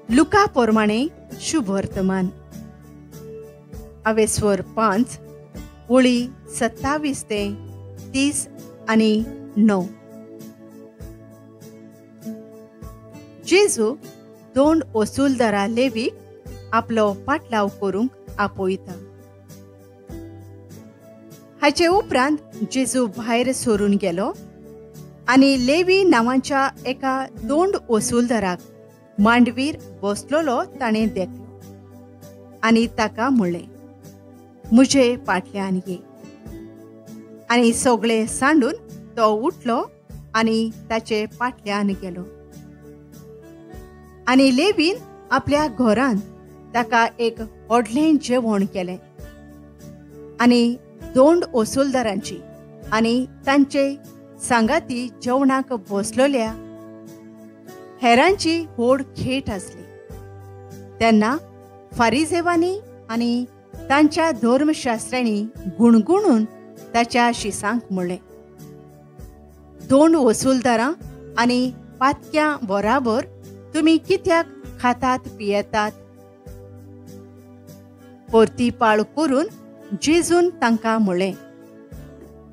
लुका प्रमाणे शुभवर्तमान अवेस्वर 5 ओळी 27 ते 30 आणि 9. जेजू दोन वसूलदारा लेवीक आपलो पाटलाव करूंक आपयता. हाचे उपरांत जेजू भायर सरून गेलो आनी लेवी नांवाच्या एका दोंड वसूलदाराक मांडवीर बसलोलो ताणें देखलो आनी ताका म्हणलें, म्हजे फाटल्यान ये. आनी सगळें सांडून तो उठलो आनी ताचे फाटल्यान गेलो. आनी लेवीन आपल्या घरांत ताका एक व्हडलें जेवण केलें आनी दोंड वसूलदारांची आनी तांचे सांगाती जेवणाक बसलोल्या हेरांची व्हड खेट आसली. तेन्ना फारिजेवांनी आनी तांच्या धर्मशास्त्र्यांनी गुणगुणून ताच्या शिसांक म्हणलें, दोंड वसूलदारां आनी पातक्यां बराबर तुमी कित्याक खातात पियेतात? परती पाळ करून जेजून तांकां म्हणलें,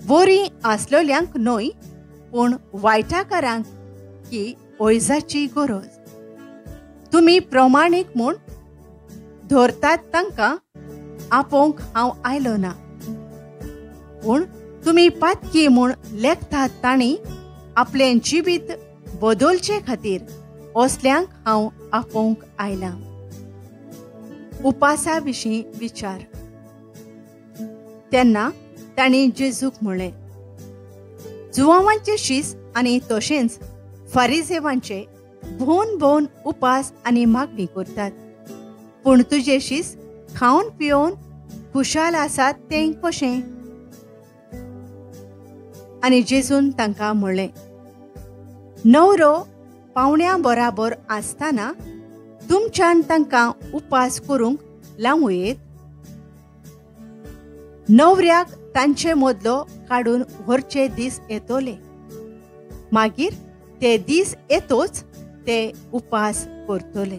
बरीं आसलोल्यांक न्हय पूण वायटाकारांक की वैजाची गरज. तुमी प्रमाणीक म्हूण धरतात तांकां आपोवंक हांव आयलो ना, पूण तुमी पातकी म्हूण लेखतात तांणी आपलें जिवीत बदलचे खातीर असल्यांक हांव आपोवंक आयलां. उपासा विशीं विचार. तेन्ना तांणी जेजूक म्हणलें, जुवांवांचे शीस आनी तशेंच फारिजेवांचे भोवन भोवन उपास आनी मागणी करतात, पूण तुजे शीस खावन पिवन खुशाल आसात तें कशें? आनी जेजून तांकां म्हणलें, न्हवरो पावण्या बराबर आसतना तुमच्यान तांकां उपास करूंक लावूं येत? न्हवऱ्याक तांचे मदलो काडून व्हरचे दीस येतले, मागीर ते दीस येतोच ते उपास करतले.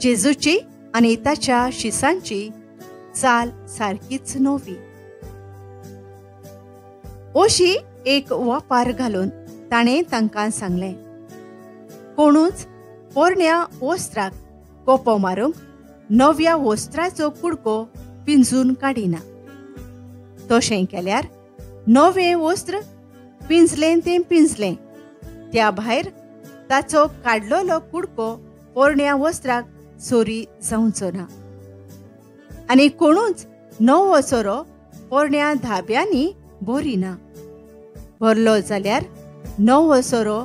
जेजूची आनी ताच्या शिसांची चाल सारकीच नवी. अशी एक वापार घालून ताणें तांकां सांगलें, कोणूच पोरण्या वस्त्राक कोपो मारूंक नव्या वस्त्राचो कुडको पिंजून काडिना. तशें केल्यार नवें वस्त्र पिंजलें तें पिंजलें, त्या भायर ताचो काडलेलो कुडको पोरण्या वस्त्राक सोरी जावचो ना. आनी कोणूच नवो सोरो पोरण्या धाब्यांनी भरिना, भरलो जाल्यार नवो सोरो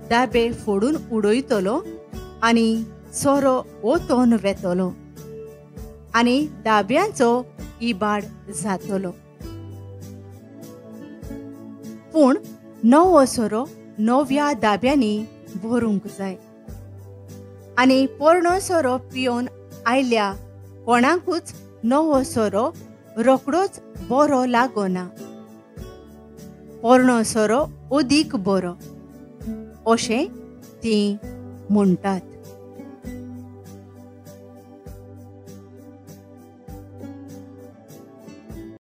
दाबे फोडून उडयतलो आनी सोरो ओतोन वेतलो आनी दाब्यांचो इबाड जातलो. पूण नवो सोरो नव्या दाब्यांनी भरूंक जाय. आनी पोरणो सोरो पिवन आयल्या कोणाकूच नवो सोरो रोखडोच बरो लागना, पोरणो सोरो अदीक बरो अशें तीं म्हणटात.